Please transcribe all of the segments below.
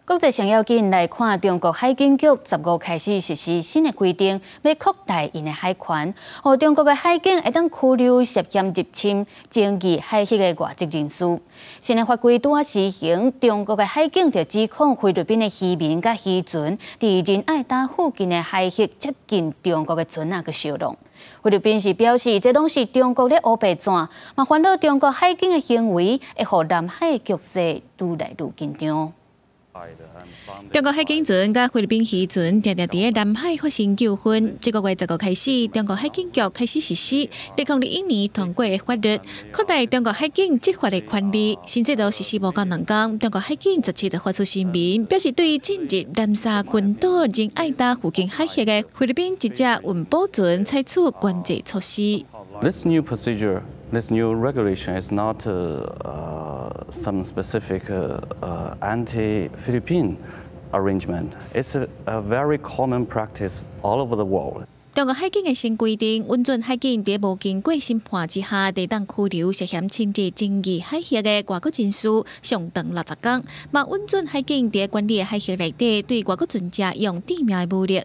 國際上要緊來看，中國海警局十五開始實施新的規定，欲擴大𪜶的海權。予中國的海警會當拘留涉嫌入侵爭議海域的外籍人士。新的法規拄仔施行，中國的海警就指控菲律賓的漁民佮漁船佇仁愛島附近的海域接近中國的船仔去相弄。菲律賓是表示，這攏是中國咧烏白轉，嘛煩惱中國海警的行為會予南海的局勢愈來愈緊張。中國海警船佮菲律賓漁船定定佇南海發生糾紛。這個月十五開始，中國海警局開始實施2021年通過的法律，擴大中國海警執法的權力。新制度實施無夠2工，中國海警17就發出聲明，表示對進入南沙群島仁愛島附近海域的菲律賓一隻運補船採取關制措施。 This new procedure, this new regulation is not some specific anti-Philippine arrangement. It's a very common practice all over the world. 中國海警的新規定，允准海警佇無經過審判之下，會當拘留涉嫌侵入爭議海域的外國人士上長60工，嘛允准海警佇管理的海域內底對外國船隻用致命的武力。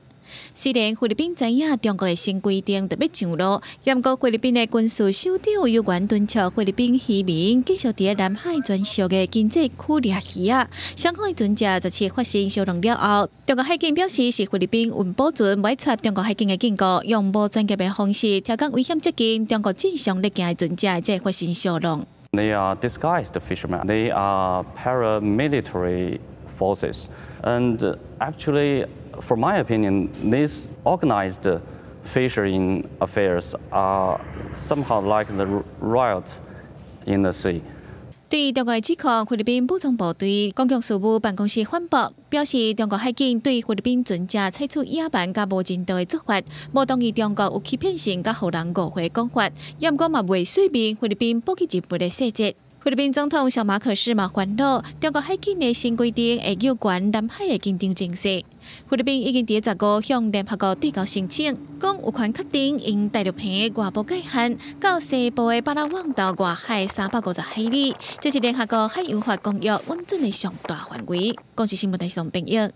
雖然菲律賓知影中國的新規定著欲上路，毋過菲律賓的軍事首長有權敦促菲律賓漁民繼續佇南海專屬的經濟區掠魚仔。雙方的船隻17發生相撞了後，中國海警表示是菲律賓運補船無插中國海警的警告，用無專業的方式調工危險接近中國正常咧行的船隻，才會發生相撞。 They are disguised fishermen. They are paramilitary forces, and actually, for my opinion, these organized fishing affairs are somehow like the riot in the sea. 對中國的指控，菲律賓武裝部隊公共事務辦公室反駁，表示中國海警對菲律賓船隻採取野蠻佮無人道的做法，無同意中國有欺騙性佮予人誤會講法，毋過嘛袂說明菲律賓報去日本的細節。菲律賓總統小馬可斯嘛煩惱，中國海警的新規定會有關南海的緊張情勢。菲律賓已經佇十五向聯合國遞交申請，講有權確定𪜶大陸棚的外部界限到西部的巴拉望島外海350海里，這是聯合國海洋法公約允准的上大範圍。公視新聞台上編譯。